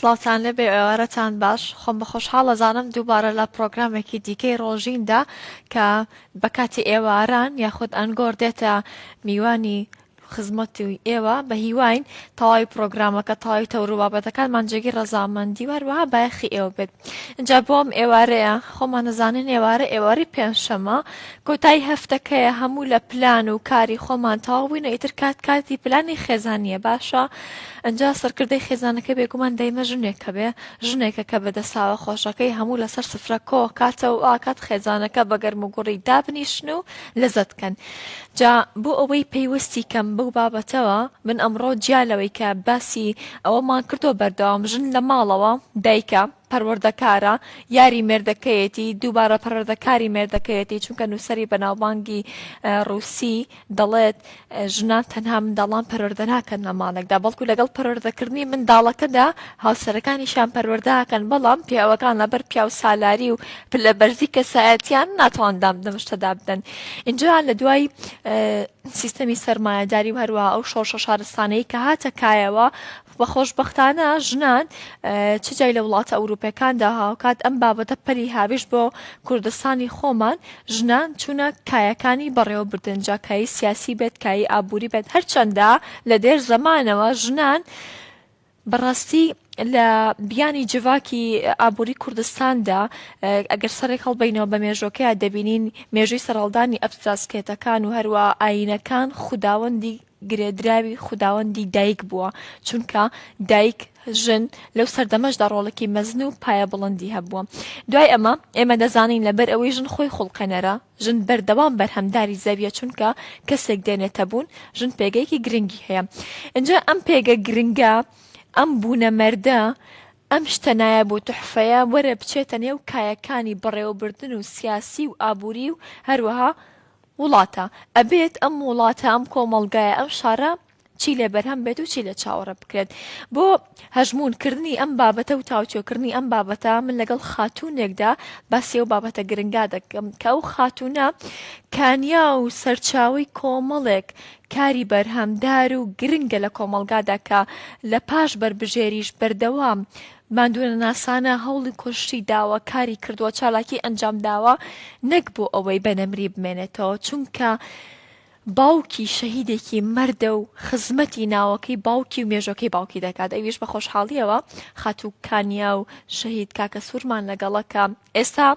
سڵاوتان لێبێ ئێوارەتان باش خۆم بە خۆشحاڵ ئەزانم دووبارە لە پڕۆگرامێکی دیکەی ڕۆژیندا کە بە کاتی ئێواران یاخود ئەنگۆر دێتە میوانی خزمەتی ئێوە بە هیواین تەواوی پڕۆگرامەکە تەواوی تەور و بابەتەکانمان جێگەی ڕەزامەندی و هەروەها بایەخی ئێوە بێت ئینجا بۆ ئەم ئێوارەیە خۆمان ئەزانین ئێوارە ئێوارەی پێنجشەممە کۆتایی هەفتەکەیە هەموو لە پلان و کاری خۆمان تەواو بووینە ئیتر کات کاتی پلانی خێزانیە باشە ئەنجا سەرکردەی خێزانەکە بێگومان دایمە ژنێکە بێ ژنێکە کە بە دەساوە خۆشەکەی هەموو لەسەر سفرە کۆ کاتەوە ئاکات خێزانەکە بە گەرم و گوڕی دابنیشن و لەزەت کەن جا بۆ ئەوەی پەیوەستی کەم بەو بابەتەوە من ئەمڕۆ جیا لەوەی کە باسی ئەوەمان کردووە بەردەوام ژن لە ماڵەوە دایکە پەروەردەکارە، یاری مێردەکەیەتی، دووبارە پەروەردەکاری مێردەکەیەتی، چونکە نووسەری بەناوبانگی ڕووسی دەڵێت، ژنان تەنها منداڵان پەروەردە ناکەن لە ماڵێکدا، بەڵکو لەگەڵ پەروەردەکردنی منداڵەکەدا هاوسەرەکانیشیان پەروەردە ئەکەن، بەڵام پیاوەکان لەبەر پیاوسالاری و پلەبەرزی کەسایەتیان ناتوانن دام لەم شتەدا بدەن. ئینجا لە دوای سیستەمی سەرمایەداری و هەروەها ئەو شۆڕشە شارستانەی کە هاتە کایەوە و خۆشبەختانە ژنان چ جای لە وڵاتە ئەوروپیەکاندا هاوکات ئەم بابەتە پەلی هاویشت بۆ کوردستانی خۆمان ژنان چوونە کایەکانی بەڕێوەبردن جا کایی سیاسی بێت کایی ئابووری بێت هەرچەندە لە دێر زەمانەوە ژنان بەڕاستی لە بیانی جڤاکی ئابووری کوردستاندا ئەگەر سەرێک هەڵبینەوە بە مێژۆکەیە دەبینین مێژووی سەرهەڵدانی ئەبستراسکێتەکان و هەروە ئاینەکان خوداوەندی گرێدراوی خوداوەندی دایک بووە، چونکە دایک، ژن، لەو سەردەمەشدا ڕۆڵێکی مەزن و پایە بڵندی هەبووە. دوای ئەمە ئێمە دەزانین لەبەر ئەوەی ژن خۆی خوڵقێنەرە، ژن بەردەوام بەرهەمداری زەویە چونکە کەسێک دێنێتە بوون، ژن پێگەیەکی گرنگی هەیە. ئینجا ئەم پێگە گرنگە، ئەم بوونە مەردە، ئەم شتە نایاب و توحفەیە وەرە بچێتە نێو کایەکانی بەڕێوەبردن و سیاسی و ئابووری و هەروەها وڵاتە ئەبێت ئەم وڵاتە ئەم کۆمەڵگایە ئەم شارە چی لێ بەرهەم بێت و چی لێ چاوەڕێ بکرێت بۆ هەژموون کردنی ئەم بابەتە و تاوتوێکردنی ئەم بابەتە من لەگەڵ خاتوونێکدا باسی ئەو بابەتە گرنگا دەکەم کە ئەو خاتوونە کانیا و سەرچاوەی کۆمەڵێک کاری بەرهەمدار و گرنگە لە کۆمەڵگادا کە لە پاش بەربژێریش بەردەوام ماندوونەناسانە هەوڵی کۆششی داوە، کاری کردووە، چالاکی ئەنجام داوە، نەک بۆ ئەوەی بە نەمری بمێنێتەوە، چونکە باوکی شەهیدێکی مەردە و خزمەتی ناوەکەی باوکی و مێژۆکەی باوکی دەکات، ئەویش بە خۆشحاڵییەوە خاتوو کانیا و شەهید کاکە سوورمان لەگەڵە کە ئێستا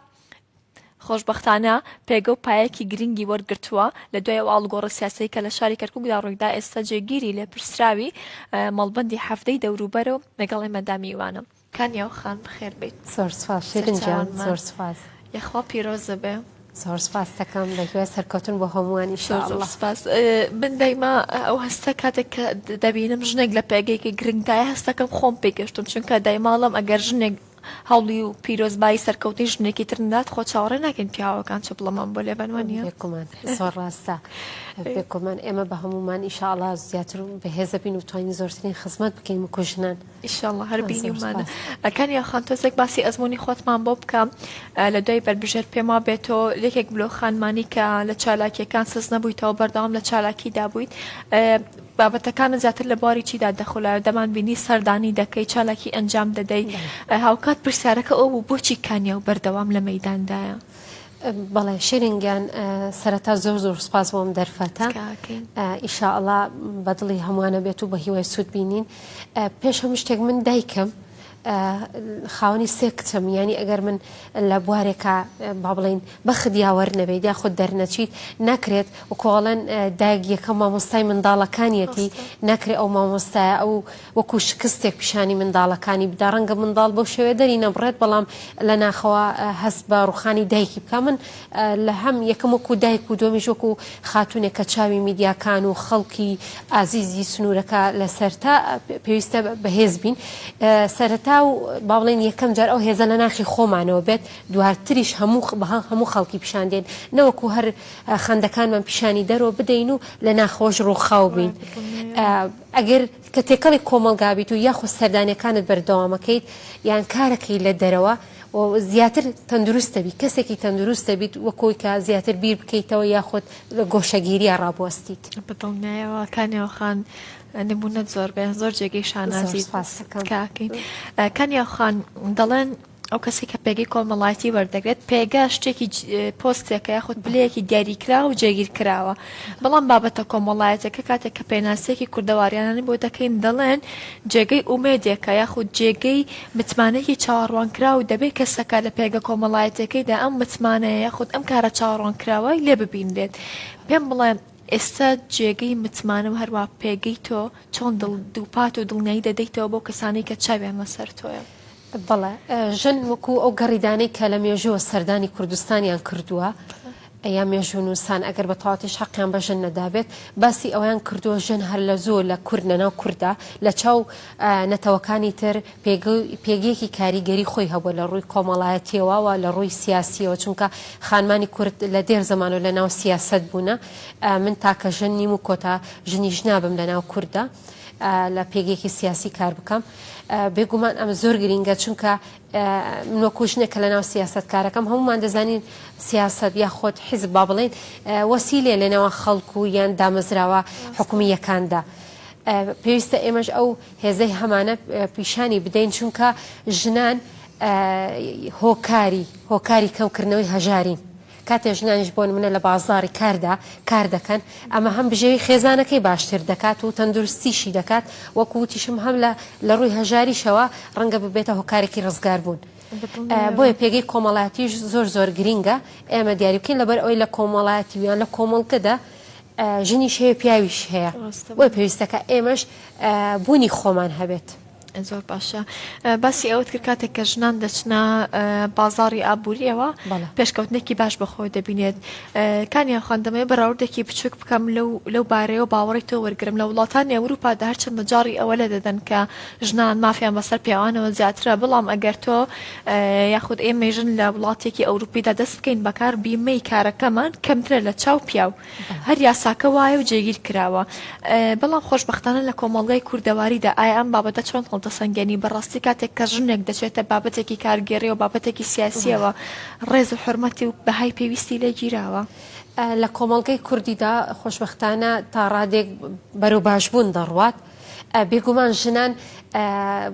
خۆشبەختانە پێگە و پایەکی گرنگی وەرگرتووە، لە دوای ئەو ئاڵوگۆڕە سیاسیەی کە لە شاری کەرکوکدا ڕوویدا، ئێستا جێگیری لێپرسراوی مەڵبەندی حەڤدەی دەوروبەرە و لەگەڵ ئێمەدا میوانە. کانیاو خان بەخێر بێیت. زۆر سوپاس شیرین گیان زۆر سوپاس. یاخوا پیرۆزە بێ. زۆر سوپاس دەکەم بە هیوای سەرکەوتن بۆ هەمووان ان شاء اللە. زۆر سوپاس من دایما ئەو هەستە کاتێک کە دەبینم ژنێک لە پێگەیەکی گرنگدایە هەستەکەم خۆم پێگەشتم چونکە دایماڵم ئەگەر ژنێک هەوڵی و پیرۆزبایی سەرکەوتنی ژنێکی تر نەدات خۆ چاوەڕێ ناکەین پیاوەکان چ بڵەمان بۆ لێبەن وانیە؟ بێگومان زۆر ڕاستە بێگومان ئێمە بە هەموومان ئیشاڵا زیاتر بەهێزە بین و توانین زۆرترین خزمەت بکەین وەکو ژنان ئیشاڵا هەر بینیومانە کانیا خان تۆزێک باسی ئەزمموی خۆتمان بۆ بکە لە دوای بەربژێر پێم وا بێت تۆ یەکێک بلۆ خانمانی کە لە چالاکیەکان سز نەبوویتەوە بەردەوام لە چالاکیدا بوویت بابەتەکانت زیاتر لە بواری چیدا دەخولایەوە؟ دەمانبینی سەردانی دەکەی، چالاکی ئەنجام دەدەی، هاوکات پرسیارەکە ئەوە بوو بۆچی کانیاو بەردەوام لە مەیداندایە؟ بەڵێ شیرین گیان سەرەتا زۆر زۆر سوپاس بۆ ئەم دەرفەتە ئیشاءاللە بە دڵی هەمووانە بێت و بە هیوای سوود بینین پێش هەموو شتێک من دایکم خاوەنی سێ کچم یانی ئەگەر من لە بوارێکا با بڵێین بەخت یاوەر نەبێت یاخود دەرنەچیت ناکرێت وەکو ئەڵێن دایک یەکەم مامۆستای منداڵەکانیەتی ناکرێت ئەو مامۆستایە ئەو وەکو شکستێک پیشانی منداڵەکانی بدا ڕەنگە منداڵ بەو شێوەیە دەری نەبڕێت بەڵام لە ناخەوە هەست بە ڕوخانی دایکی بکا من لە هەم یەکەم وەکو دایک و دووەمیش وەکو خاتوونێک کە چاوی میدیاکان و خەڵکی ئازیزی سنوورەکە لەسەرتە پێویستە بەهێز بین سەرەتا و با بڵێین یەکەم جار ئەو هێزە لە ناخی خۆمانەوە بێت دواتریش هەموو هەموو خەڵکی پیشان دێن نەوەکو هەر خەندەکانمان پیشانی دەرەوە بدەین و لە ناخەوەش ڕووخاو بین ئەگەر کە تێکەڵی کۆمەڵگا بیت و یاخود سەردانیەکانت بەردەوامەکەیت یان کارەکەی لە دەرەوە و زیاتر تەندروست دەبیت کەسێکی تەندروست دەبیت وەکۆی کە زیاتر بیر بکەیتەوە یاخود لە گۆشەگیریە ڕابوەستیت. بەدڵنیایەوە کانیاو خان. نمونەت زۆر بێ زۆر جێگەی زۆر شانازیت سپاست دەکەم. تکاکەین کانیا خان دەڵێن ئەو کەسێک کە پێگەی کۆمەڵایەتی وەردەگرێت پێگە شتێکی پۆستێکە یاخود پلەیەکی دیاریکراوە و جێگیر کراوە بەڵام بابەتە کۆمەڵایەتەکە کاتێک کە پێناسەیەکی کوردەواریانانی بۆ دەکەین دەڵێن جێگەی ئومێدێکە یاخود جێگەی متمانەیەکی چاوەڕوانکراو دەبێت کەسەکە لە پێگە کۆمەڵایەتیەکەیدا ئەم متمانەیە یاخود ئەم کارە چاوەڕوانکراوەی لێ ببینرێت پێم بڵێ ئێستا جێگەی متمانە و هەروا پێگەی تۆ چۆن دڵ دووپات و دڵنیایی دەدەیتەوە بەو کەسانەی کە چاویان لەسەر تۆیە؟ بەڵێ ژن وەکو ئەو گەڕیدانەی کە لە مێژووە سەردانی کوردستانیان کردووە یا مێژوونووسان ئەگەر بە تەواوەتیش حەقیان بە ژن نەدابێت باسی ئەوەیان کردووە ژن هەر لە زوو لە کورد لەناو کورددا لە چاو نەتەوەکانی تر پێگەیەکی کاریگەری خۆی هەبووە لە ڕووی کۆمەڵایەتیەوە و لە ڕووی سیاسیەوە چونکە خانمانی کورد لە دێر زەمانەوە لە ناو سیاسەت بوونە من تاکە ژن نیم و کۆتا ژنیش نابم لە ناو کورددا لە پێگەیەکی سیاسی کار بکەم بێگومان ئەمە زۆر گرینگە چونکە من وەکو ژنێک کە لەناو سیاسەت کارەکەم هەمومان دەزانین سیاسەت یاخود حیزب با بڵێین وەسیلەیە لەنێوان خەڵک و یان دامەزراوە حکومییەکاندا پێویستە ئێمەش ئەو هێزەی هەمانە پیشانی بدەین چونکە ژنان هۆکاری هۆکاری کەمکردنەوەی هەژارین کاتێ ژنانیش بۆ نمونە لە بازاڕی کاردا کار دەکەن ئەمە هەم بژێوی خێزانەکەی باشتر دەکات و تەندروستیشی دەکات وەکو وتیشم هەم لە لە ڕووی هەژاریشەوە ڕەنگە ببێتە هۆکارێکی ڕزگاربوون بۆیە پێگەی کۆمەڵایەتیش زۆر زۆر گرینگە ئێمە دیاری بکەین لەبەر ئەوەی لە کۆمەڵایەتی یان لە کۆمەڵگەدا ژنیش هەیە پیاویش هەیە بۆیە پێویستەکە ئێمەش بوونی خۆمان هەبێت. زۆر باشە باسی ئەوەت کرد کاتێک کە ژنان دەچنە بازاڕی ئابووریەوە پێشکەوتنێکی باش بەخۆی دەبینێت کانیان خان دەمەوێت بەراوردێکی بچووک بکەم لەو لەو بارەیەوە باوەڕی تۆ وەرگرم لە وڵاتانی ئەوروپادا هەرچەندە جاڕی ئەوە لێ دەدەن کە ژنان مافیان بەسەر پیاوانەوە زیاترە بەڵام ئەگەر تۆ یاخود ئێمەی ژن لە وڵاتێکی ئەوروپیدا دەست بکەین بەکار بیمەی کارەکەمان کەمترە لە چاو پیاو هەر یاساکە وایە و جێگیر کراوە بەڵام خۆشبەختانە لە کۆمەڵگای کوردەواریدا ئایا ئەم بابەتە چۆن هەڵدەسەنگێنی بەڕاستی کاتێک کە ژنێک دەچێتە بابەتێکی کارگێڕی و بابەتێکی سیاسیەوە ڕێز و حورمەتی و بەهای پێویستی لێ گیراوە؟ لە کۆمەڵگەی کوردیدا خۆشبەختانە تا ڕادێک بەرەو باشبوون دەڕوات. بێگومان ژنان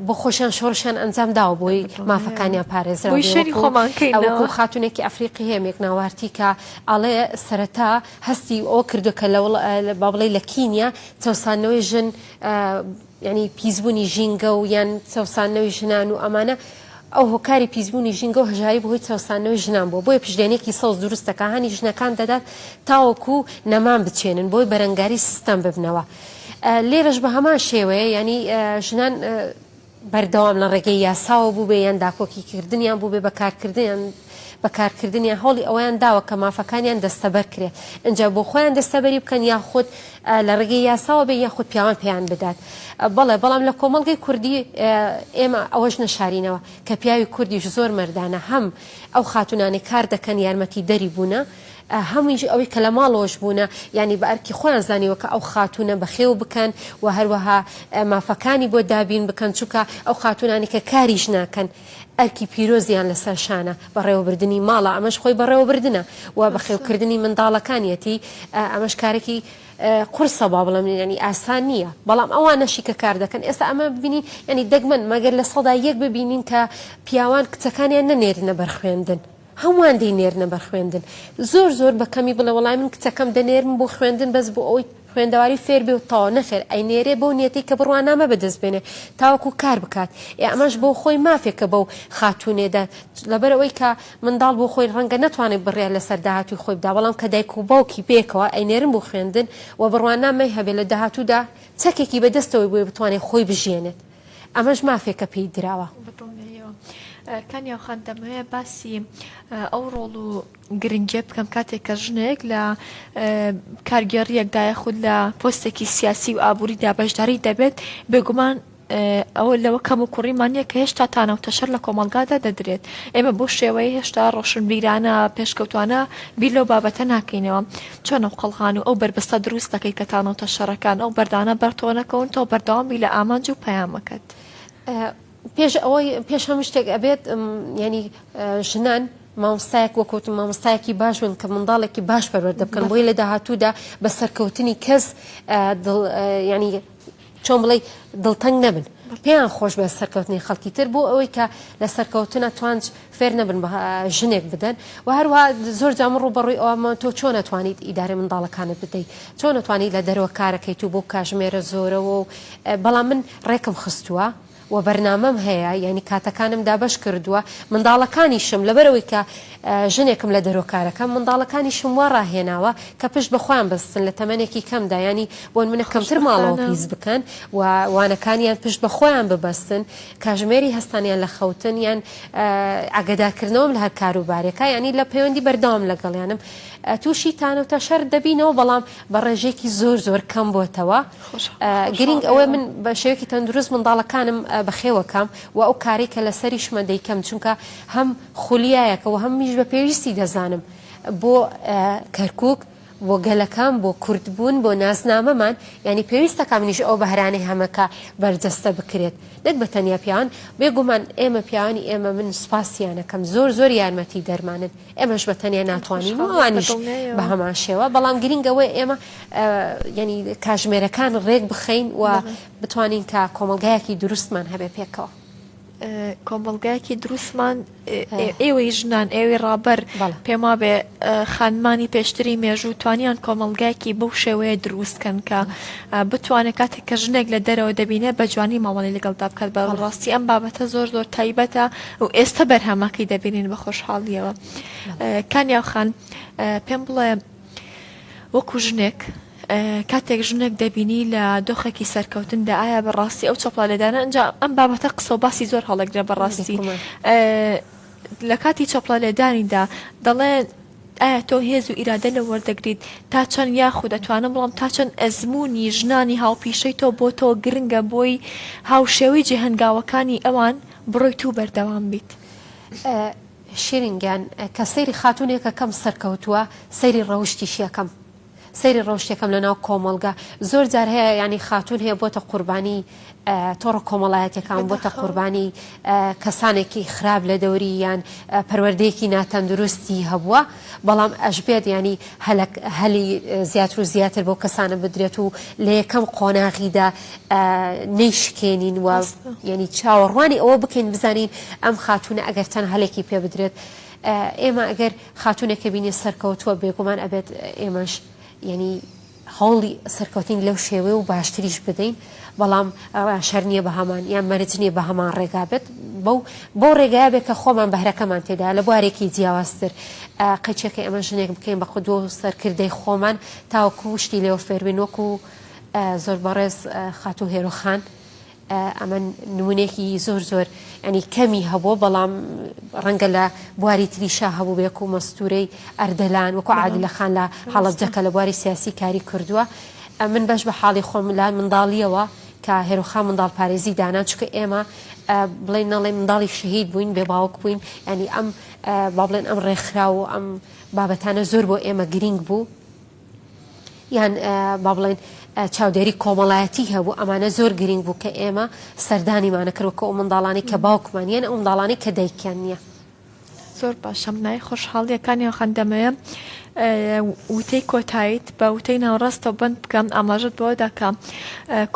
بۆ خۆشیان شۆڕشیان ئەنجام داوە بۆی مافەکانیان پارێزراو وەکو خاتونێکی ئەفریقی هەیە مێکناوارتی کە ئەڵێ سەرەتا هەستی ئەوە کردو کە لە با بڵێ لە کینیا چەوساندنەوەی ژن ینی پیسبوونی ژینگە و یان چەوساندنەوەی ژنان و ئەمانە ئەو هۆکاری پیسبوونی ژینگە و هەژاری بەهۆی چەوساندنەوەی ژنان بووە، بۆیە پشتێنەیەکی سەوز دروست دەکات هانی ژنەکان دەدات تاوەکو نەمام بچێنن بۆی بەرەنگاری سیستەم ببنەوە. لێرەش بە هەمان شێوەیە یانی ژنان بەردەوام لە ڕێگەی یاساوە بووبێ یان داکۆکیکردنیان بووبێ بە کارکردنیان بە کارکردنیان هەوڵی ئەوەیان داوە کە مافەکانیان دەستەبەر کرێت ئینجا بۆ خۆیان دەستەبەری بکەن یاخود لە ڕێگەی یاساوە بێ یاخود پیاوان پێیان بدات بەڵێ بەڵام لە کۆمەڵگەی کوردی ئێمە ئەوەش نەشارینەوە کە پیاوی کوردیش زۆر مەردانە هەم ئەو خاتونانەی کار دەکەن یارمەتی دەری بوونە هەمیش ئەوەی کە لە ماڵەوەش بوونە یانی بە ئەرکی خۆیان زانیوە کە ئەو خاتوونە بەخێو بکەن و هەروەها مافەکانی بۆ دابین بکەن چونکە ئەو خاتوونانی کە کاریش ناکەن ئەرکی پیرۆزیان لەسەر شانە بەڕێوەبردنی ماڵە ئەمەش خۆی بەڕێوەبردنە و بەخێوکردنی منداڵەکانیەتی ئەمەش کارێکی قورسە با بڵێم یانی ئاسان نییە بەڵام ئەوانەشی کە کار دەکەن ئێستا ئەمە ببینین یانی دەگمەن مەگەر 1% ببینین کە پیاوان کچەکانیان نەنێرنە بەر خوێندن هەمووان دەینێرنە بەر خوێندن زۆر زۆر بە کەمی بڵێ وەڵای من کچەکەم دەنێرم بۆ خوێندن بەس بۆ ئەوەی خوێندەواری فێر بێ و تەواو نەخێر ئەینێرێ بەو نیەتەی کە بڕوانامە بەدەست بێنێ تاوەکو کار بکات ئێ ئەمەش بۆ خۆی مافێکە بەو خاتوونێدا لەبەر ئەوەی کە منداڵ بۆ خۆی ڕەنگە نەتوانێت بڕیار لەسەر داهاتووی خۆی بدا بەڵام کە دایک و باوکی پێکەوە ئەینێرن بۆ خوێندن و بڕوانامەی هەبێ لە داهاتوودا چەکێکی بەدەستەوەی بۆیە بتوانێت خۆی بژیێنێت ئەمەش مافێکە پێی دراوە. بەدڵنیاییەوە کانیاو خان دەمەوێت باسی ئەو ڕۆڵ و گرنگیە بکەم کاتێک کە ژنێک لە کارگێڕیەکدا یاخود لە پۆستێکی سیاسی و ئابووریدا بەشداری دەبێت بێگومان ئەوە لەوە کەم و کوڕیمان نییە کە هێشتا تانە و تەشەر لە کۆمەڵگادا دەدرێت ئێمە بۆ شێوەیە هێشتا ڕۆشنبیرانە پێشکەوتوانە بیر لەو بابەتە ناکەینەوە چۆن ئەو قەڵغان و ئەو بەربەستە دروست دەکەیت کە تانە و تەشەرەکان ئەو بەردانە بەر تۆ نەکەون تۆ بەردەوام بی لە ئامانج و پەیامەکەت؟ پێش ئەوەی پێش هەموو شتێک ئەبێت یانی ژنان مامۆستایەک وەک وتم مامۆستایەکی باش بن کە منداڵێکی باش پەروەردە بکەن بۆی لە داهاتوودا بە سەرکەوتنی کەس دڵ یانی. چۆن بڵێی دڵتەنگ نەبن پێیان خۆش بێت سەرکەوتنی خەڵکی تر بۆ ئەوەی کە لە سەرکەوتنە توانج فێر نەبن بە ژنێک بدەن و هەروەها زۆر جار من ڕووبەڕووی ئەوەمە تۆ چۆن ئەتوانیت ئیدارەی منداڵەکانت بدەیت چۆن ئەتوانیت لە دەرەوە کارەکەیت و بۆ کاژمێرە زۆرەوە و بەڵام من ڕێکم خستووە و بەرنامەم هەیە یانی کاتەکانم دابەش کردووە منداڵەکانیشم لەبەرئەوەی کە ژنێکم لە دەرۆ کارەکەم منداڵەکانیشم وا ڕاهێناوە کە پشت بە خۆیان بەستن لە تەمەنێکی کەمدا یانی بۆنمونە کەمتر ماڵەوە پیس بکەن و وانەکانیان پشت بە خۆیان ببەستن کاژمێری هەستانیان لە خەوتن یان ئاگەدارکردنەوەم لە هەر کاروبارێکا یانی لە پەیوەندی بەردەوام لەگەڵیانم تووشی تانە و تەشەر دەبینەوە بەڵام بە ڕێژەیەکی زۆر زۆر کەم بۆتەوە گرینگ ئەوەیە من بە شێوەیەکی تەندروست منداڵەکانم بەخێوەکەم و ئەو کارەی کە لەسەریشمە دەیکەم چونکە هەم خولیایەکە و هەمیش بە پێویستی دەزانم بۆ کەرکک بۆ گەلەکەم بۆ کوردبوون بۆ نازنامەمان یانی پێویستە کا منیش ئەو بەهرانەی هەمە کە بەرجەستە بکرێت نەک بە تەنیا پیاوان بێگومان ئێمە پیاوانی ئێمە من سوپاسیانەکەم زۆر زۆر یارمەتی دەرمانن ئێمەش بە تەنیا ناتوانین و ئەوانیش بە هەمان شێوە بەڵام گرنگ ئەوەیە ئێمە یعنی کاژمێرەکان ڕێک بخەین و بتوانین کە کۆمەڵگایەکی دروستمان هەبێ پێکەوە. کۆمەڵگایەکی دروستمان ئێوەی ژنان ئێوەی ڕابەر پێم وابێ خانمانی پێشتری مێژوو توانیان کۆمەڵگایەکی بەو شێوەیە دروست کەن کە بتوانێت کاتێک کە ژنێک لە دەرەوە دەبینێ بە جوانی مامەڵەی لەگەڵدا بکات بە ڕاستی ئەم بابەتە زۆر زۆر تایبەتە و ئێستا بەرهەمەکەی دەبینین بە خۆشحاڵیەوە کانیاو خان پێم بڵێ وەکو ژنێک کاتێک ژنێک دەبینی لە دۆخێکی سەرکەوتندا ئایا بەڕاستی ئەو چەپڵە لێدانە ئینجا ئەم بابەتە قسە و باسی زۆر هەڵەگرە بەڕاستی لە کاتی چەپڵە لێدانیدا دەڵێ ئایا تۆ هێز و ئیرادە لە وەردەگریت تا چەند یاخود ئەتوانم بڵێم تا چەند ئەزموونی ژنانی هاوپیشەی تۆ بۆ تۆ گرنگە بۆی هاوشێوەی جێهەنگاوەکانی ئەوان بڕۆیت و بەردەوام بیت؟ شیرین گیان کە سەیری خاتوونێک ئەکەم سەرکەوتووە سەیری ڕەوشتیشی ئەکەم سەیری ڕەوشتێکەم لەناو کۆمەڵگە زۆر جار هەیە یانی خاتوون هەیە بۆتە قوربانی تۆڕە کۆمەڵایەتەکان بۆتە قوربانی کەسانێکی خراپ لە دەوری یان پەروەردەیەکی ناتەندروستی هەبووە بەڵام ئەشبێت ینی هەلی زیاتر و زیاتر بۆ کەسانە بدرێت و لە یەکەم قۆناغیدا نەیشکێنین و یعنی چاوەڕوانی ئەوە بکەین بزانین ئەم خاتونە ئەگەر چەند هەلێکی پێ بدرێت ئێمە ئەگەر خاتوونێک کە بینی سەرکەوتووە بێگومان ئەبێت ئێمەش یعنی هەوڵی سەرکەوتنی لەو شێوەیە و باشتریش بدەین بەڵام شەر نییە بە هەمان یان مەرج نییە بە هەمان ڕێگا بێت بەو بەو ڕێگایە بێت کە خۆمان بەهرەکەمان تێدا لە بوارێکی جیاوازتر قەیچەکە ئێمە ژنێک بکەین بە قودوە و سەرکردەی خۆمان تاوەکو شتی لێوە فێربین وەکو زۆر بەڕێز خاتوو هێرۆخان ئەمە نمونەیەکی زۆر زۆر ینی کەمی هەبووە بەڵام ڕەنگە لە بواری تریشا هەبوو بێک و مەستورەی ئەردەلان وەکو عادلە خان لە هەڵەبجەکە لە بواری سیاسی کاری کردووە من بەش بە حاڵی خۆم لە منداڵیەوە کە هێرۆخان منداڵ پارێزی دانا چونکە ئێمە بڵێن نەڵێ منداڵی شەهید بووین بێ باوک بووین ینی ئەم با بڵێن ئەم ڕێکخراو و ئەم بابەتانە زۆر بۆ ئێمە گرینگ بوو یان با بڵێن چاودێری کۆمەڵایەتی هەبوو ئەمانە زۆر گرنگ بوو کە ئێمە سەردانیمانە کرد وەکو ئەو منداڵانەی کە باوکمان یان ئەو منداڵانەی کە دایکیان نییە. زۆر باشە مای خۆشحاڵیەکانی خان دەمەوێ وتەی کۆتاییت بە وتەی ناوەڕاستەوە بەند بکەم ئاماژەت بەوەدا کە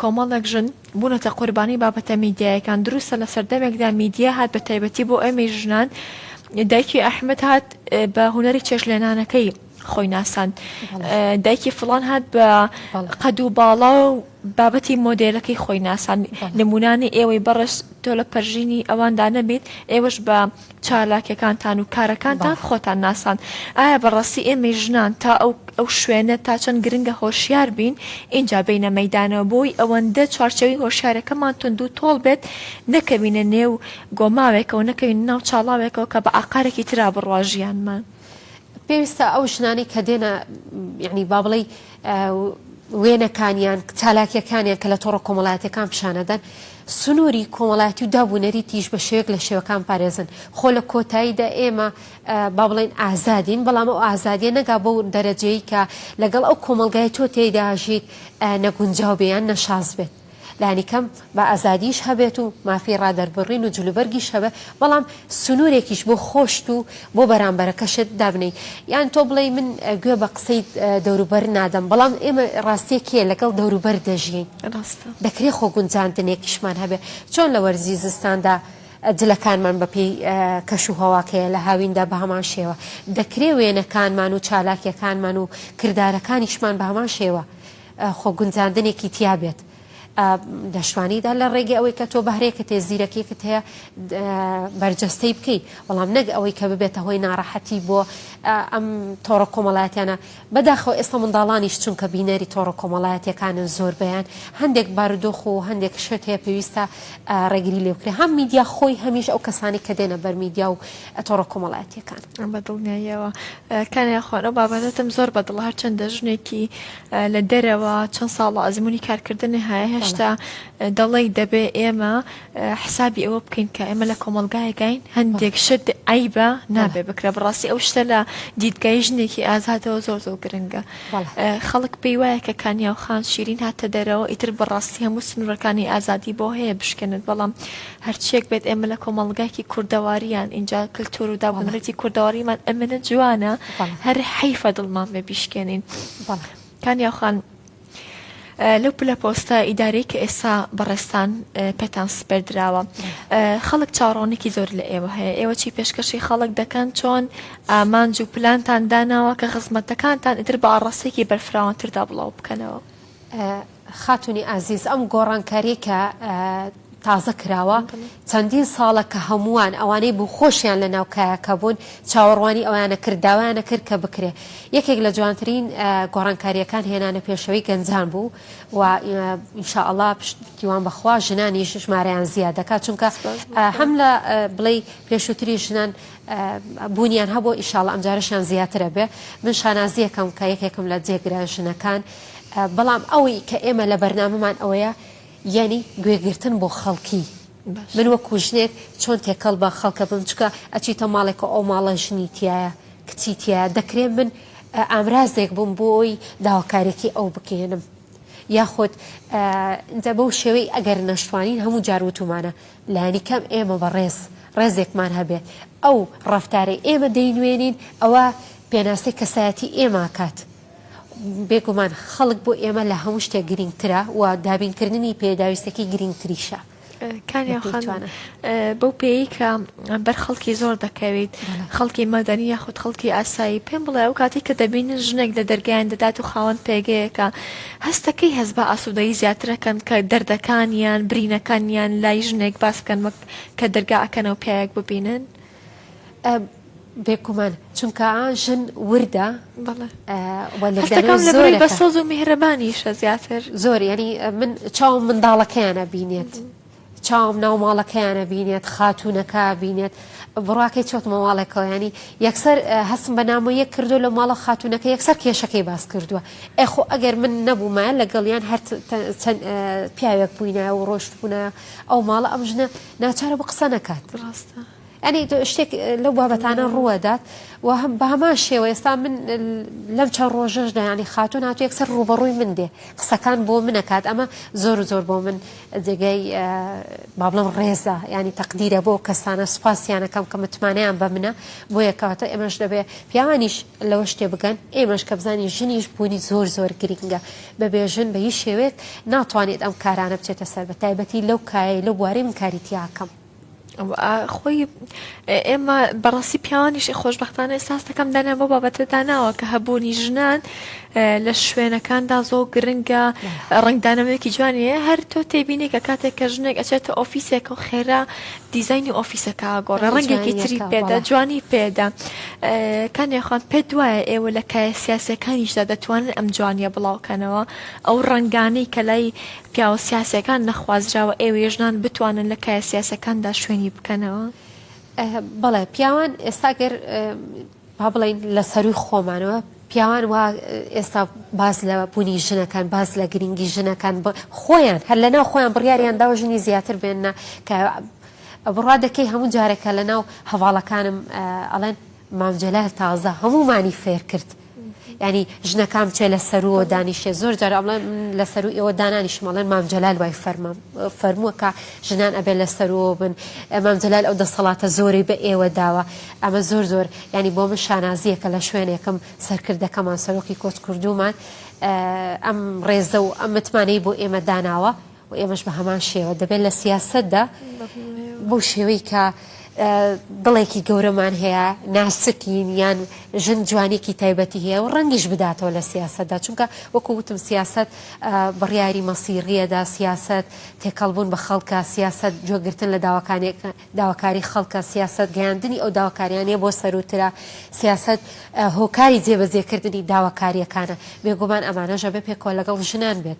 کۆمەڵێک ژن بوونەتە قوربانی بابەتە میدیایەکان دروستە لە سەردەمێکدا میدیا هات بە تایبەتی بۆ ئێمەی ژنان دایکی ئەحمد هات بە هونەری چێشلێنانەکەی خۆی ناساند دایکی فڵان هات بە قەد و باڵا و بابەتی مۆدێلەکەی خۆی ناساند نمونانی ئێوەی بەڕێز تۆ لە پەرژینی ئەواندا نەبیت ئێوەش بە چالاکیەکانتان و کارەکانتان خۆتان ناساند ئایا بەڕاستی ئێمەی ژنان تا ئەو ئەو شوێنە تا چەند گرنگە هۆشیار بین ئینجا بینە مەیدانەوە بۆی ئەوەندە چوارچێوەی هۆشیارەکەمان توند و تۆڵ بێت نەکەوینە نێو گۆماوێکەوە نەکەوینە ناو چاڵاوێکەوە کە بە ئاقارێکی ترا بڕوا ژیانمان. پێویستە ئەو ژنانەی کە دێنە یعنی با بڵێی وێنەکانیان چالاکیەکانیان کە لە تۆڕە کۆمەڵایەتەکان پیشانەدەن سنووری کۆمەڵایەتی و داب و نەریتیش بە شێوەیەک لە شێوەکان پارێزن خۆ لە کۆتاییدا ئێمە با بڵێین ئازادین بەڵام ئەو ئازادیە نەگا بەو دەرەجەی کە لەگەڵ ئەو کۆمەڵگای تۆ تێیدا ژیت نەگونجاو بێ یان نەشاز بێت. لانیکەم با ئازادیش هەبێت و مافی ڕادەربڕین و جلوبەرگیش هەبێ، بەڵام سنوورێکیش بۆ خۆشت و بۆ بەرامبەرەکەشت دابنێی. یان تۆ بڵێی من گوێ بە قسەی دەوروبەر نادەم، بەڵام ئێمە ڕاستییەک هەیە لەگەڵ دەوروبەر دەژیین. ڕاستە. دەکرێ خۆگونجاندنێکیشمان هەبێ. چۆن لە وەرزی زستاندا جلەکانمان بە پێی کەش و هەواکەیە، لە هاویندا بە هەمان شێوە. دەکرێ وێنەکانمان و چالاکییەکانمان و کردارەکانیشمان بە هەمان شێوە خۆگونجاندنێکی تیا بێت. دەشتوانیدا لە ڕێگەی ئەوەی کە تۆ بەهرەیەکت هەیە زیرەکیەکت هەیە بەرجەستەی بکەی بەڵام نەک ئەوەی کە ببێتە هۆی ناڕەحەتی بۆ ئەم تۆڕە کۆمەڵایەتیانە بەداخەوە ئێستا منداڵانیش چونکە بینەری تۆڕە کۆمەڵایەتیەکانن زۆربەیان هەندێک بارودۆخ و هەندێک شت هەیە پێویستە ڕێگری لێ بکرێت هەم میدیا خۆی هەمیش ئەو کەسانی کە دێنە بەر میدیا و تۆڕە کۆمەڵایەتیەکان. بە دڵنیاییەوە کانیا خان ئەو بابەتەتم زۆر بەدڵە هەرچەندە ژنێکی لە دەرەوە چەند ساڵە ئەزموونی کارکردنی هەیە هێشتا دەڵێی دەبێ ئێمە حسابی ئەوە بکەین کە ئێمە لە کۆمەڵگایەکین هەندێک شت عیبە نابێ بکرە بەڕاستی ئەو شتە لە دیدگای ژنێکی ئازادەوە زۆر زۆر گرنگە خەڵک پێی وایە کە کانیاو خان شیرین هاتە دەرەوە ئیتر بەڕاستی هەموو سنوورەکانی ئازادی بۆ هەیە بشکێنێت بەڵام هەرچیەک بێت ئێمە لە کۆمەڵگایکی کوردەواریان ئینجا کلتور و دابونەریتی کوردەواریمان ئەمنە جوانە هەر حەیفە دڵمان بێ بیشکێنین. کانیاو خان لەو پلە پۆستە ئیدارەی کە ئێستا بەڕێزتان پێتان سپێردراوە خەڵک چاوەڕوانێکی زۆر لە ئێوە هەیە ئێوە چی پێشکەشی خەڵک دەکەن چۆن ئامانج و پلانتان داناوە کە خزمەتەکانتان ئیتر بە ئاڕاستەیەکی بەرفراوانتردا بڵاو بکەنەوە؟ خاتوونی ئازیز ئەم گۆڕانکاریەی کە تازە کراوە چەندین ساڵە کە هەمووان ئەوانەی بوو خۆشیان لە ناو کایەکە بوون چاوەڕوانی ئەویانە کرد داوایانە کرد کە بکرێ یەکێک لە جوانترین گۆڕانکاریەکان هێنانە پێشەوەی گەنجان بوو و ئینشاءڵا پشتیوان بەخوا ژنانیش ژمارەیان زیاد دەکات چونکە هەم لە بڵێ پێشووتری ژنان بوونیان هەبوو ئیشاڵ ئەمجارەشیان زیاترە بێ من شانازیەکەم کە یەکێکم لە جێگرە ژنەکان بەڵام ئەوەی کە ئێمە لە بەرنامەمان ئەوەیە یانی گوێگرتن بۆ خەڵکی من وەکو ژنێک چۆن تێکەڵ بە خەڵکە بم چکە ئەچیتە ماڵێکە ئەو ماڵە ژنی تایە کچی تایە دەکرێ من ئامرازێک بووم بۆ ئەوی داواکارێکی ئەو بکەێنم یاخود ئینجا بەو شێوەی ئەگەر نەشتوانین هەموو جار وتومانە لانی کەم ئێمە بە ڕێز ڕێزێکمان هەبێت ئەو ڕەفتارەی ئێمە دەینوێنین ئەوە پێناسەی کەسایەتی ئێماکات بێگومان خەڵک بۆ ئێمە لە هەموو شتێک گرینگترە و دابینکردنی پێداویستەکەی گرینگتریشە. کانیا خان بەو پێیەی کە بەر خەڵکی زۆر دەکەویت، خەڵکی مەدەنی یاخود خەڵکی ئاسایی، پێم بڵێ ئەو کاتەی کە دەبینن ژنێک لە دەرگایان دەدات و خاوەن پێگەیەکە، هەستەکەی هەست بە ئاسوودەیی زیاتر ئەکەن کە دەردەکانیان، برینەکانیان لای ژنێک باس بکەن وەک کە دەرگا ئەکەنەوە پیاوێک ببینن؟ بێگومان چونکە ژن وردە بەڵێ و لێکدانەوەی هەستەکەم لەبەرئەوەی بە زۆرەکە سۆز و میهرەبانیشە زیاتر. زۆر یانی من چاوم منداڵەکەیان ئەبینێت چاوم ناو ماڵەکەیان ئەبینێت خاتوونەکە ئەبینێت بڕواکەی چۆتمە ماڵێکەوە ینی یەکسەر هەستم بە نامۆیەک کردو لە ماڵە خاتوونەکە یەکسەر کێشەکەی باس کردووە ئێ خۆ ئەگەر من نەبوومایە لەگەڵیان هەر چەند پیاوێک بووینایە و ڕۆشتبوونایە ئەو ماڵە ئەم ژنە ناچارە بوو قسە نەکات. ڕاستە. یانی شتێک لەو بابەتانە ڕووەدات و هەم بە هەمان شێوە ئێستا من لەم چەند ڕۆژەشدا ینی خاتوون هاتوو یەکسەر ڕووبەڕووی من دێ قسەکان بۆ منەکات ئەمە زۆر و زۆر بۆ من جێگای با بڵێم ڕێزە ینی تەقدیرە بۆ کەسانە سوپاسیانەکەم کە متمانەیان بە منە بۆیە کەواتە ئێمەش دەبێ پیاوانیش لەوە شتێ بگەن ئێمەش کە بزانین ژنیش بوونی زۆر زۆر گرنگە بەبێ ژن بە هیچ شێوەیەک ناتوانێت ئەم کارانە بچێتە سەر بە تایبەتی لەو کایەی لەو بوارەی من کاری تیاکەم. خۆی ئێمە بەڕاستی پیاوانیش خۆشبەختانە ئێستا دەکەم دانیان بۆ بابەتە داناوە کە هەبوونی ژنان لە شوێنەکاندا زۆر گرنگە ڕنگدانەوەیەکی جوانیە هەر تۆ تێبینی کە کاتێک کە ژنێک ئەچێتە ئۆفیسێکە و خێرا دیزاینی ئۆفیسەکە گۆڕێ ڕەنگێکی تری پێدا جوانی پێدا کانیا خان پێت وایە ئێوە لە کایە سیاسەکانیشدا دەتوانن ئەم جوانیە بڵاوکەنەوە ئەو ڕەنگانەی کە لای پیاوە سیاسیەکان نەخوازراوە ئێوەی ژنان بتوانن لە کایە سیاسیەکاندا شوێنی بکەنەوە؟ بەڵێ پیاوان ئێستا گەر با بڵێین لە سەروی خۆمانەوە پیاوان وا ئێستا باس لە بوونی ژنەکان باس لە گرنگی ژنەکان خۆیان هەر لەناو خۆیان بڕیاریان داوە ژنی زیاتر بێنە کە بڕوا دەکەی هەموو جارێکە لەناو هەواڵەکانم ئەڵێن مام جەلال تازە هەموومانی فێر کرد. یانی ژنەکان بچێ لە سەرووەوە دانیشێ زۆر جار ئەڵێن من لە سەروو ئێوە دانانیشم ئەڵێن مام جەلال وای فەرما فەرمووە کە ژنان ئەبێ لە سەرووەوە بن مام جەلال ئەو دەسەڵاتە زۆرەی بە ئێوە داوە ئەمە زۆر زۆر یانی بۆ من شانازییەکە لە شوێنێکم سەرکردەکەمان سەرۆکی کۆچکردوومان ئەم ڕێزە و ئەم متمانەی بۆ ئێمە داناوە و ئێمەش بە هەمان شێوە دەبێت لە سیاسەتدا بەو شێوەی کە دڵێکی گەورەمان هەیە ناسکین یان ژن جوانێکی تایبەتی هەیە و ڕەنگیش بداتەوە لە سیاسەتدا چونکە وەکو وتم سیاسەت بڕیاری مەسیڕیەدا سیاسەت تێکەڵبوون بە خەڵکە سیاسەت گوێگرتن لە داواکانێک داواکاری خەڵکە سیاسەت گەیاندنی ئەو داواکاریانەیە بۆ سەرووترە سیاسەت هۆکاری جێبەجێکردنی داواکارییەکانە بێگومان ئەمانەش ئەبێ پێکەوە لەگەڵ ژنان بێت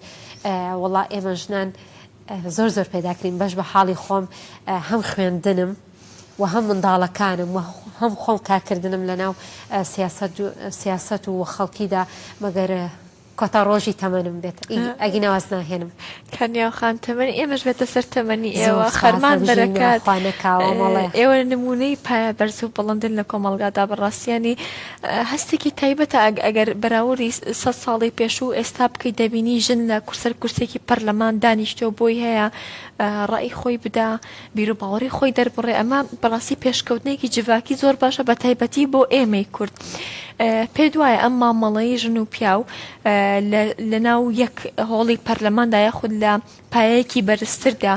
وەڵا ئێمە ژنان زۆر زۆر پێداکرین بەش بە حاڵی خۆم هەم خوێندنم و هەم منداڵەکانم و هەم خۆم کارکردنم لەناو سیاسەت و خەڵکیدا مەگەر کۆتا ڕۆژی تەمەنم بێت ئەگینا واز ناهێنم. کانیاو خان تەمەنی ئێمەش بێتە سەر تەمەنی ئێوە خەرمان بەرەکات ئێوە نمونەی پایە بەرز و بڵندن لە کۆمەڵگادا بەڕاستی یانی هەستێکی تایبەتە ئەگەر بەراوردی سەد ساڵی پێشوو ئێستا بکەی دەبینی ژن لە سەر کورسێکی پەرلەمان دانیشتووە بۆی هەیە ڕەئی خۆی بدا بیروباوەڕی خۆی دەربڕێ ئەمە بەڕاستی پێشکەوتنێکی جڤاکی زۆر باشە بە تایبەتی بۆ ئێمەی کورد پێت وایە ئەم مامەڵەی ژن و پیاو لە ناو یەک هۆڵی پەرلەماندا یاخود لە پایەیەکی بەرزتردا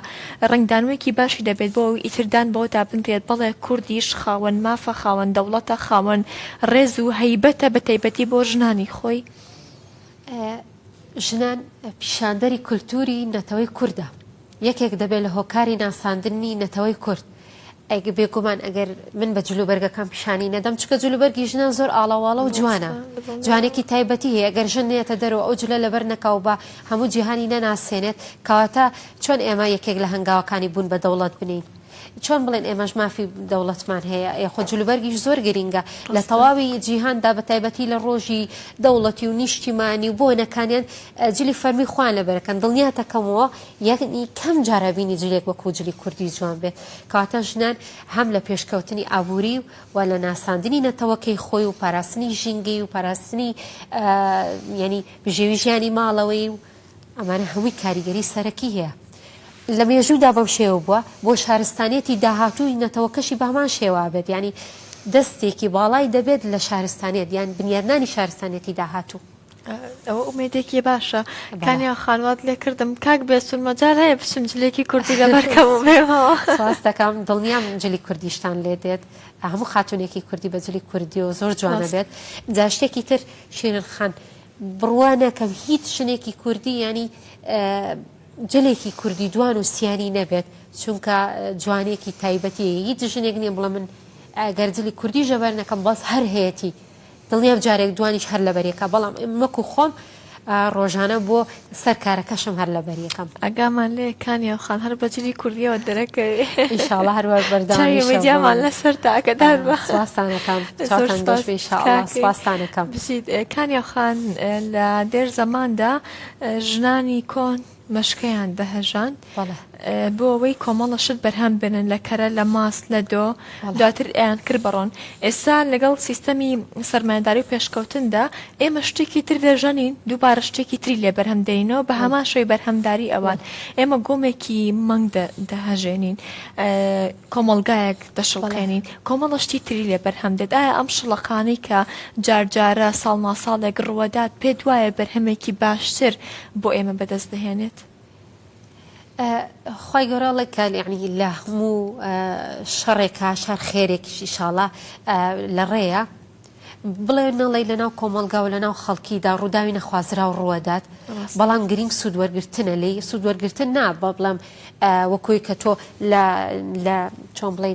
ڕەنگدانەوەیەکی باشی دەبێت بۆ ئەوەی ئیتر دان بەوەدا بنرێت بەڵێ کوردیش خاوەن مافە خاوەن دەوڵەتە خاوەن ڕێز و هەیبەتە بە تایبەتی بۆ ژنانی خۆی. ژنان پیشاندەری کولتووری نەتەوەی کوردە، یەکێک دەبێت لە هۆکاری ناساندنی نەتەوەی کورد. بێگومان ئەگەر من بە جلوبەرگەکەم پیشانی نەدەم، چونکە جلوبەرگی ژنان زۆر ئاڵاواڵە و جوانە، جوانێکی تایبەتی هەیە، ئەگەر ژن نەیەتە دەرەوە ئەو جلە لەبەر نەکا و بە هەموو جیهانی نەناسێنێت، کەواتە چۆن ئێمە یەکێک لە هەنگاوەکانی بوون بە دەوڵەت بنێین؟ چۆن بڵێن ئێمەش مافی دەوڵەتمان هەیە؟ ئێ خۆ جلوبەرگیش زۆر گرینگە لە تەواوی جیهاندا بە تایبەتی لە ڕۆژی دەوڵەتی و نیشتیمانی و بۆنەکانیان جلی فەرمی خۆیان لەبەرەکەن دڵنیاتەکەمەوە یەعنی کەم جار ئەبینی جلێک وەکو جلی کوردی جوان بێت کەواتە ژنان هەم لە پێشکەوتنی ئابووری و لە ناساندنی نەتەوەکەی خۆی و پاراستنی ژینگەی و پاراستنی یعنی بژێوی ژیانی ماڵەوەی و ئەمانە هەمووی کاریگەری سەرەکی هەیە لە مێژوودا بەم شێوە بووە بۆ شارستانیەتی داهاتووی نەتەوەکەشی بە هەمان شێوە بێت یعنی دەستێکی باڵای دەبێت لە شارستانیەت یان بنیادنانی شارستانیەتی داهاتوو. ئەوە ئومێدێکی باشە کانیا خان وات لێ کردم کاک بێسون مەجال هەیە بچم جلێکی کوردی لەبەر کەم و بێمەوە. سپاس دەکەم دڵنیام جلی کوردیشتان لێ دێت هەموو خاتونێکی کوردی بە جلی کوردیەوە زۆر جوانە بێت جا شتێکی تر شیرین خان بڕوا ناکەم هیچ ژنێکی کوردی یانی جلێکی کوردی دوان و سیانی نەبێت چونکە جوانێکی تایبەتی هیچ ژنێک نییە بڵێ من ئەگەر جلی کوردی ژەبەر نەکەم بەس هەر هەیەتی دڵنیام جارێک دوانیش هەر لەبەریەکە بەڵام وەکو خۆم ڕۆژانە بۆ سەر کارەکەشم هەر لەبەریەکەم. ئاگامان لێیە کانیاو خان هەر بە جلی کوردیەوە دەرەکەوی. ئیشاڵا هەر وا بەردەوامیشە. چاوی میدیامان لەسەرتە ئاگادار بە. سپاستان ئەکەم. چاوتان گەش بێ ئیشاڵا سپاستان ئەکەم. بژیت کانیاو خان لە دێر زەماندا ژنانی کۆن مەشکەیان دەهەژاند بۆ ئەوەی کۆمەڵە شت بەرهەم بێنن لە کەرە لە ماست لە دۆ دواتر ئەیان کرد بە ڕۆن ئێستا لەگەڵ سیستەمی سەرمایەداری و پێشکەوتندا ئێمە شتێکی تر دەژەنین دووبارە شتێکی تری لێ بەرهەم دێنینەوە بە هەمان شێوەی بەرهەمداری ئەوان ئێمە گۆمێکی مەنگ دەهەژێنین کۆمەڵگایەک دەشڵقێنین کۆمەڵە شتی تری لێ بەرهەم دێت ئایا ئەم شڵەقانەی کە جارجارە ساڵ ناساڵێک ڕووەدات پێت وایە بەرهەمێکی باشتر بۆ ئێمە بەدەست دەهێنێت؟ خوای گەورە ئەڵێ کە یەعنی لە هەموو شەڕێکا شەڕ خێرێکیش ئیشاڵا لە ڕێیە بڵێ نەڵێ لەناو کۆمەڵگا و لەناو خەڵکیدا ڕووداوی نەخوازراو ڕووەدات بەڵام گرینگ سوود وەرگرتنە لێی سوود وەرگرتن نا بە بڵێم وەکوی کە تۆ لە لە چۆن بڵێ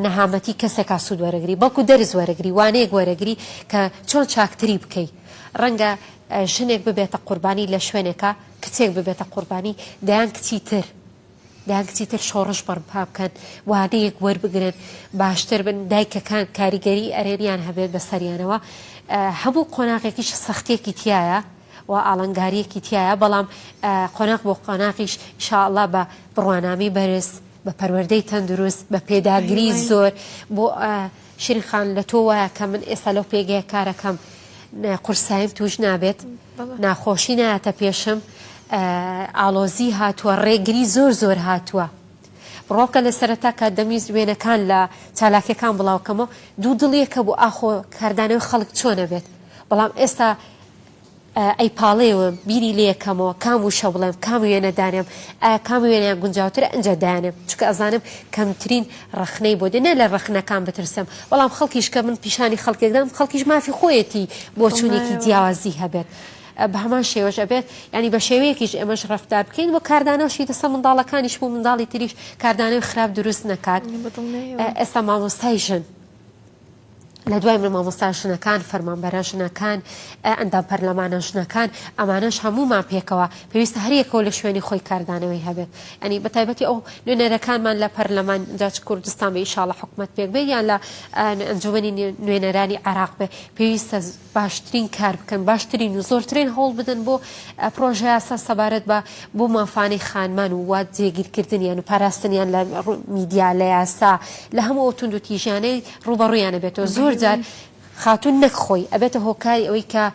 نەهامەتی کەسێکا سوود وەرەگری بەڵکو دەرس وەرەگری وانەیەک وەرەگری کە چۆن چاکتری بکەی ڕەنگە ژنێک ببێتە قوربانی لە شوێنێکا کچێک ببێتە قوربانی دەیان کچی تر دەیان کچی تر شۆڕش بەرپا بکەن وانەیەک وەربگرن باشتر بن دایکەکان کاریگەری ئەرێنیان هەبێت بەسەریانەوە هەموو قۆناغێکیش سەختیەکی تایە و ئاڵنگاریەکی تایە بەڵام قۆناغ بۆ قۆناغیش ئیشاءاللە بە بڕوانامەی بەرز بە پەروەردەی تەندروست بە پێداگری زۆر بۆ شیرین خان لە تۆ وایە کە من ئێستا لەو پێگەیە کارەکەم. قورساییم توش نابێت ناخۆشی نایەتە پێشم ئاڵۆزی هاتووە ڕێگری زۆر زۆر هاتووە بڕوا بکە لە سەرەتا کە دەمویست وێنەکان لە چالاکیەکان بڵاو کەمەوە دوو دڵیەکە بوو ئاخۆ کاردانەوەی خەڵک چۆنە بێت بەڵام ئێستا ئەیپاڵێوم بیری لێکەمەوە کام وشە بڵێم کام وێنە دانێم ئایا کام وێنەیان گونجاوترە ئەنجا دایانێم چونکە ئەزانم کەمترین ڕەخنەی بۆ دێ نە لە ڕەخنەکان بترسم بەڵام خەڵکیش کە من پیشانی خەڵکێک دام خەڵکیش مافی خۆیەتی بۆچوونێکی جیاوازی هەبێت بە هەمان شێوەش ئەبێت ینی بە شێوەیەکیش ئێمەش ڕەفتار بکەین وە کاردانەوەشی دەسە منداڵەکانیش و منداڵی تریش کاردانەوەی خراپ دروست نەکات ئێستا مامۆستای ژن لە دوای من مامۆستا ژنەکان، فەرمانبەرە ژنەکان، ئەندام پەرلەمانە ژنەکان، ئەمانەش هەموومان پێکەوە پێویستە هەر یەکەوە لە شوێنی خۆی کاردانەوەی هەبێت. یانی بە تایبەتی ئەو نوێنەرەکانمان لە پەرلەمان جا چ کوردستان بێ ئیشاڵا حکومەت پێک بێ یان لە ئەنجومەنی نوێنەرانی عێراق بێ پێویستە باشترین کار بکەن، باشترین و زۆرترین هەوڵ بدەن بۆ پرۆژەیاسا سەبارەت بە بۆ مافانەی خانمان و وا جێگیرکردنیان و پاراستنیان لە میدیا، لە یاسا، لە هەموو ئەو توندوتیژیانەی ڕووبەڕوویان ئەبێتەوە. زۆر جار خاتوون نەک خۆی ئەبێتە هۆکاری ئەوەی کە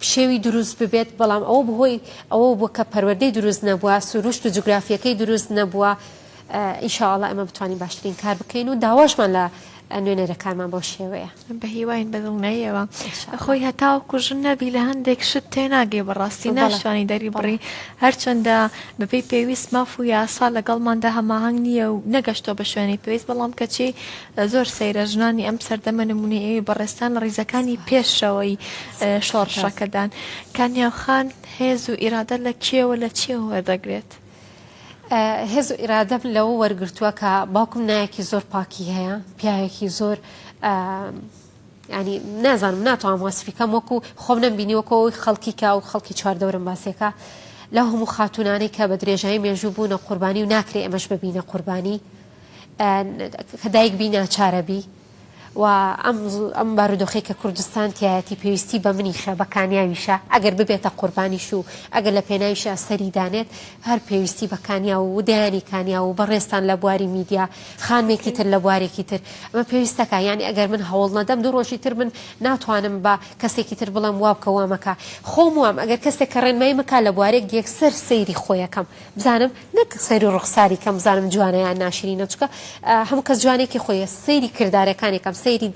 پشێوی دروست ببێت، بەڵام ئەوە بەهۆی ئەوە بووە کە پەروەردەی دروست نەبووە، سروشت و جوگرافییەکەی دروست نەبووە. ئینشائەڵا ئێمە بتوانین باشترین کار بکەین و داواشمان لە نوێنەرەکانمان بەو شێوەیە. بەهیواین بە دڵنیاییەوە. خۆی هەتاوەکو ژن نەبی لە هەندێک شت تێناگەی بەڕاستی ناشتوانی دەری بڕی هەرچەندە بەپێی پێویست ماف و یاسا لەگەڵماندا هەماهەنگ نییە و نەگەشتووە بە شوێنی پێویست بەڵام کەچی زۆر سەیرە ژنانی ئەم سەردەمە نمونەی ئێوەی بەڕێزتان لە ڕیزەکانی پێشەوەی شۆڕشەکەدان. کانیاو خان هێز و ئیرادە لە کێوە لە چیەوە وەردەگرێت؟ هێز و ئیرادەم لەوە وەرگرتووە کە باوکم نایەکی زۆر پاکی هەیە پیاوێکی زۆر ینی نازانم ناتوانم وەسفی کەم وەکو خۆم نەمبینی وەکو ئەوەی خەڵکی کا و خەڵکی چواردەورم باسێکە لەو هەموو خاتونانەی کە بە درێژایی مێژوو بوونە قوربانی و ناکرێ ئێمەش ببینە قوربانی کە دایک بی ناچارە بی و ئەم ئەم بارودۆخەی کە کوردستان تیایەتی پێویستی بە منیشە بە کانیاویشە ئەگەر ببێتە قوربانیش و ئەگەر لە پێناویشا سەری دانێت هەر پێویستی بە کانیاو و دەیانی کانیاو و بەڕێزتان لە بواری میدیا خانمێکی تر لە بوارێکی تر ئەمە پێویستەکە یانی ئەگەر من هەوڵ نەدەم دوو ڕۆژی تر من ناتوانم بە کەسێکی تر بڵێم وا بکە وا مەکە خۆم وام ئەگەر کەسێک کە ڕێنمایی مکا لە بوارێک یەکسەر سەیری خۆیەکەم بزانم نەک سەیری ڕوخساری کەم بزانم جوانە یان ناشرینە چونکە هەموو کەس جوانێکی خۆیە سەیری کردارەکانی کەم سەیری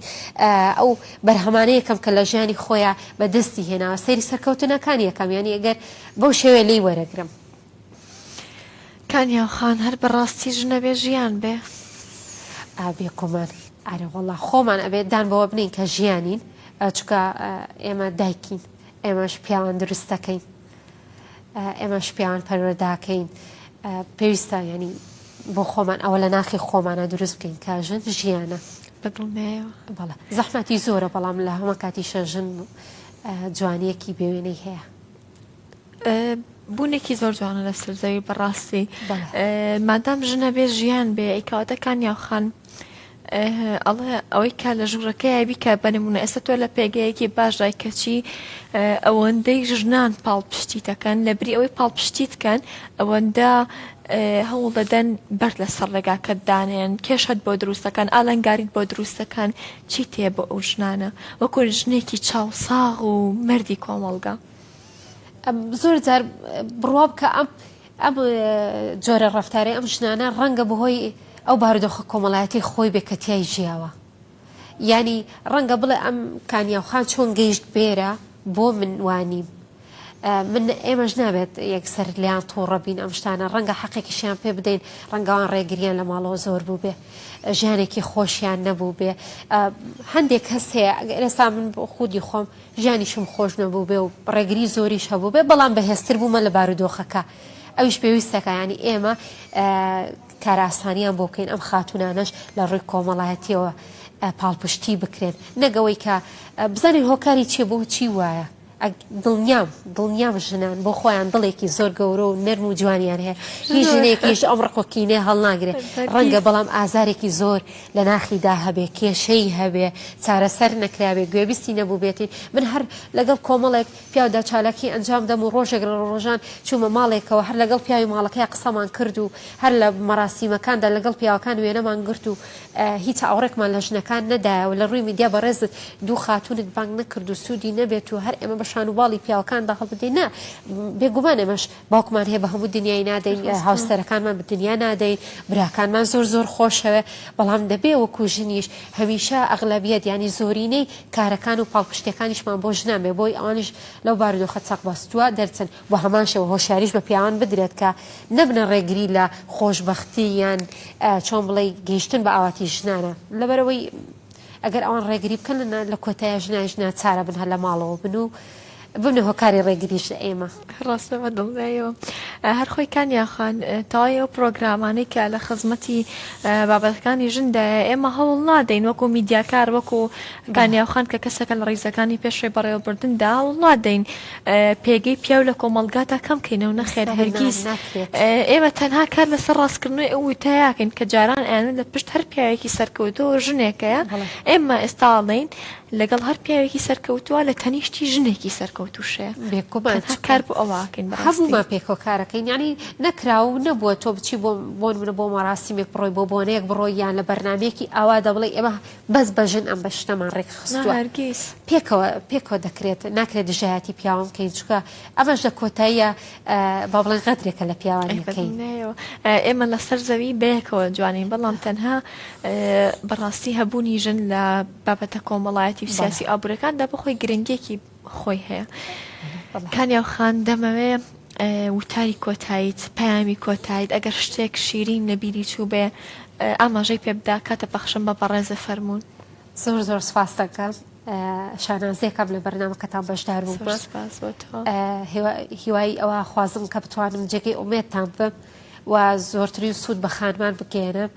ئەو بەرهەمانەیە کەم کە لە ژیانی خۆیان بە دەستی هێناوە سەیری سەرکەوتنەکانی یەکەم یانی ئەگەر بەو شێوەیە لێی وەرەگرم. کانیاو خان هەر بەڕاستی ژنە بێ ژیان بێ. ئا بێگومان ئەرێ وەڵا خۆمان ئەبێ دان بەوە بنێین کە ژیانین چونکە ئێمە دایکین ئێمەش پیاوان دروست دەکەین. ئێمەش پیاوان پەروەردەکەین پێویستە ینی بۆ خۆمان ئەوە لە ناخی خۆمانە دروست بکەین کە ژن ژیانە بەدڵنیایەوە بەڵێ زەحمەتی زۆرە بەڵام لە هەمە کاتیشە ژن جوانیەکی بێوێنەی هەیە. بوونێکی زۆر جوانە لەسەر زەوی بەڕاستی مادام ژنە بێ ژیان بێ ئەیکەواتە کانیاو خان ئەڵێ ئەوەی کە لە ژوورەکەیا بیکە بە نمونە ئێستا تۆ لە پێگەیەکی باشدای کەچی ئەوەندەی ژنان پاڵپشتیت دەکەن لە بری ئەوەی پاڵپشتیت کەن ئەوەندە هەوڵ دەدەن بەرد لەسەر ڕێگاکەت دانێن کێشەت بۆ دروست دەکەن ئالنگاریت بۆ دروست دەکەن چی تێ بۆ ئەو ژنانە وەکو ژنێکی چاوساغ و مەردی کۆمەڵگا. زۆر جار بڕوا بکە ئەم ئەم جۆرە ڕەفتارەی ئەم ژنانە ڕەنگە بەهۆی ئەو بارودۆخە کۆمەڵایەتی خۆی بێ کە تیای ژیاوە یانی ڕەنگە بڵێ ئەم کانیاوخان چۆن گەیشت بێرە بۆ من وانیم من ئێمەش نابێت یەکسەر لیان تووڕە بین ئەم شتانە ڕەنگە حەقێکیشیان پێ بدەین ڕەنگەوان ڕێگریان لە ماڵەوە زۆر بوو بێ ژیانێکی خۆشیان نەبوو بێ هەندێک کەس هەیە ئەگەر ئێستا من بۆ خودی خۆم ژیانیشم خۆش نەبووبێ و ڕێگری زۆریش هەبووبێ بەڵام بەهێزتر بوومە لە بارودۆخەکە ئەویش پێویستەکە ینی ئێمە کارئاسانیان بۆ بکەین ئەم خاتونانەش لە ڕووی کۆمەڵایەتیەوە پاڵپشتی بکرێن نەگەوەی کە بزانین هۆکاری چیە بۆ چی وایە. دڵنیام دڵنیام ژنان بۆ خۆیان دڵێکی زۆر گەورە و نەرم و جوانیان هەیە هیچ ژنێکیش ئەم ڕق و کینەیە هەڵناگرێ ڕەنگە بەڵام ئازارێکی زۆر لە ناخیدا هەبێ کێشەی هەبێ چارەسەر نەکرابێ گوێبیستی نەبووبێتی من هەر لەگەڵ کۆمەڵێک پیاودا چالاکی ئەنجام دەم و ڕۆژێک لە ڕۆژان چوومە ماڵێکەوە هەر لەگەڵ پیاوی ماڵەکەیا قسەمان کرد و هەر لە مەراسیمەکاندا لەگەڵ پیاوەکان وێنەمان گرت و هیچ ئاوڕێکمان لە ژنەکان نەدایەوە لە ڕووی میدیا بەڕێزت دوو خاتوونت بانگ نەکرد و سوودی نەبێت و هەر ئێمە بە شان و باڵی پیاوەکاندا هەڵبدەین نا بێگومان ئێمەش باوکمان هەیە بە هەموو دنیای نادەین هاوسەرەکانمان بە دنیا نادەین براکانمان زۆر زۆر خۆشەوێ بەڵام دەبێ وەکو ژنیش هەمیشە ئەغلەبیەت یانی زۆرینەی کارەکان و پاڵپشتیەکانیشمان بۆ ژنان بێ بۆی ئەوانیش لەو بارودۆخە چەقبەستووە دەرچن بە هەمان شێوە هۆشیاریش بە پیاوان بدرێت کە نەبنە ڕێگری لە خۆشبەختی یان چۆن بڵێی گەیشتن بە ئاواتی ژنانە لەبەرئەوەی ئەگەر ئەوان ڕێگری بکەن لە کۆتایە ژنانیش ناچارە بن هەر لە ماڵەوە بن و ببنە هۆکاری ڕێگریش لە ئێمە. ڕاستە بە دڵنیایەوە هەر خۆی کانیا خان تەواوی ئەو پرۆگرامانەی کە لە خزمەتی بابەتەکانی ژندایە ئێمە هەوڵ نادەین وەکو میدیاکار وەکو کانیا خان کە کەسەکە لە ڕیزەکانی پێشەوەی بەڕێوەبردندا هەوڵ نادەین پێگەی پیاو لە کۆمەڵگادا کەم کەینەوە نەخێر هەرگیز ئێمە تەنها کار لەسەر ڕاستکردنەوەی ئەو وتەیەکەین کە جاران ئەیانوت لە پشت هەر پیاوێکی سەرکەوتووە ژنێکەیە ئێمە ئێستا ئەڵێین لەگەڵ هەر پیاوێکی سەرکەوتووە لە تەنیشتی ژنێکی سەرکەوتووشەیە بێگومان تەنها کار بۆ ئەوە ئەکەین بەڕاستی هەموومان پێکەوە کارەکەین یانی نەکرا و نەبووە تۆ بچی بۆ بۆ نمونە بۆ مەراسیمێک بڕۆی بۆ بۆنەیەک بڕۆی یان لە بەرنامەیەکی ئاوا دەبڵێی ئێمە بەس بە ژن ئەم بە شتەمان ڕێک خستووە هەرگیز پێکەوە پێکەوە دەکرێت ناکرێت دژایەتی پیاوان بکەین چونکە ئەمەش لە کۆتاییە با بڵێن غەدرێکە لە پیاوان یەکەین ئێمە لەسەر زەوی بەیەکەوە جوانین بەڵام تەنها بەڕاستی هەبوونی ژن لە بابەتە کۆمەڵایەتی و سیاسی ئابوورەکاندا بەخۆی گرنگیەکی خۆی هەیە. کانیاو خان دەمەوێ وتاری کۆتاییت، پەیامی کۆتاییت ئەگەر شتێک شیرین لە بیری چووبێ ئاماژەی پێ بدە کاتە پەخشم بە بەڕێزە فەرموون. زۆر زۆر سپاست دەکەم شانازیەکەم لە بەرنامەکەتان بەشدار بووم. زۆر سپاس بۆ تۆ. هیوای ئەوە خوازم کە بتوانم جێگەی ئومێدتان بم و زۆرترین سوود بە خانمان بگەیەنم.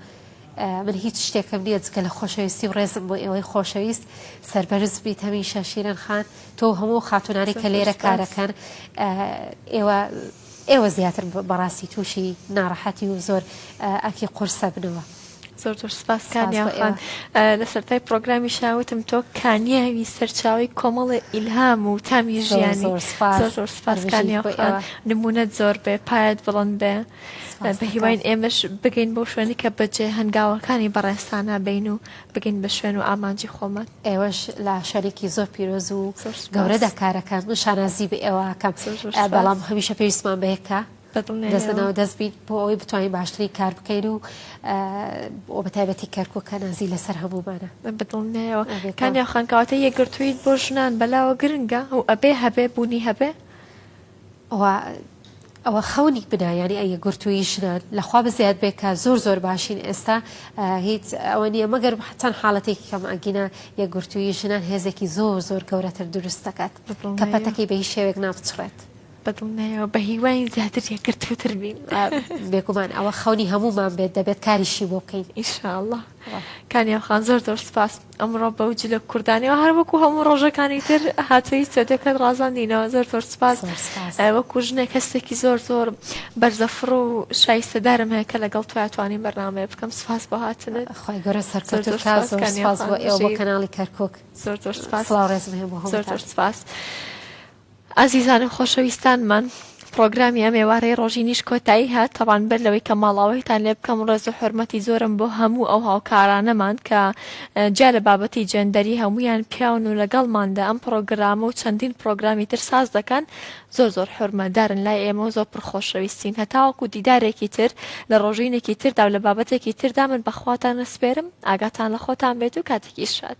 من هیچ شتێکم نییە جگە لە خۆشەویستی و ڕێزم بۆ ئێوەی خۆشەویست سەربەرز بیت هەمیشە شیرین خان تۆ و هەموو خاتونانەی کە لێرە کارەکەن ئێوە ئێوە زیاتر بەڕاستی تووشی ناڕەحەتی و زۆر ئەرکی قورسە بنەوە. زۆر زۆر سپاس کانیا خان لە سەرتای پرۆگرامی شاوتم تۆ کانیاوی سەرچاوی کۆمەڵێ ئیلهام و تامی ژیانی زۆر زۆر سپاس کانیا خان نمونەت زۆر بێ پایەت بڵند بێ بە هیواین ئێمەش بگەین بەو شوێنەی کە بەجێ هەنگاوەکانی بەڕێزتانە بین و بگەین بە شوێن و ئامانجی خۆمان. ئێوەش لە شوێنێکی زۆر پیرۆز و گەورەدا کارەکەن من شانازی بە ئێوە ئەکەم بەڵام هەمیشە پێویستمان بە یەکە دەست لەناو دەست بین بۆ ئەوەی بتوانین باشترین کار بکەین و بۆ بە تایبەتی کەرکوک کە نازی لەسەر هەموومانە. بەدڵنیایەوە کانیا خان کەواتە یەکگرتوویت بۆ ژنان بەلاوە گرنگە و ئەبێ هەبێ بوونی هەبێ؟ ئەوە ئەوە خەونی منە یانی ئە یەکگرتوویی ژنان لەخوا بزیاد بێ کە زۆر زۆر باشین ئێستا هیچ ئەوە نییە مەگەر چەند حاڵەتێکی کەم ئەگینا یەکگرتوویی ژنان هێزێکی زۆر زۆر گەورەتر دروست دەکات کە پەتەکەی بە هیچ شێوەیەک ناپچڕێت. بەدڵنیایەوە بە هیواین زیاتر یەکگرتووتر بین. بێگومان ئەوە خەونی هەموومان بێت دەبێت کاریشی بۆ بکەین. ئینشاءاللە. کانیاو خان زۆر زۆر سپاس ئەمڕۆ بەو جلە کوردانەوە هەر وەکو هەموو ڕۆژەکانی تر هاتووی ستۆدیۆکەت ڕازاندینەوە زۆر زۆر سپاس وەکو ژنێک هەستێکی زۆر زۆر بەرزەفڕ و شایستەدارم هەیە کە لەگەڵ تۆیا توانیم بەرنامەیە بکەم سپاس بۆ هاتنت خوای گەورە سەرکەوتوت کا زۆر سپاس بۆ ئێوە بۆ کەناڵی کەرکوک زۆر زۆر سپاس سڵاو ڕێزم هەیە بۆ زۆر زۆر سپاس. ئازیزان و خۆشەویستانمان پڕۆگرامی ئەم ئێوارەی ڕۆژینیش کۆتایی هات تەبان بەر لەوەی کە ماڵاوایتان لێ بکەم ڕێز و حورمەتی زۆرم بۆ هەموو ئەو هاوکارانەمان کە جیا لە بابەتی جێندەری هەموویان پیاون و لەگەڵماندا ئەم پڕۆگرامە و چەندین پڕۆگرامی تر ساز دەکەن زۆر زۆر حورمەدارن لای ئێمە و زۆر پڕ خۆشەویستین هەتاوەکو دیدارێکی تر لە ڕۆژینێکی تردا و لە بابەتێکی تردا من بەخواتان ئەسپێرم ئاگاتان لە خۆتان بێت و کاتێکی شاد.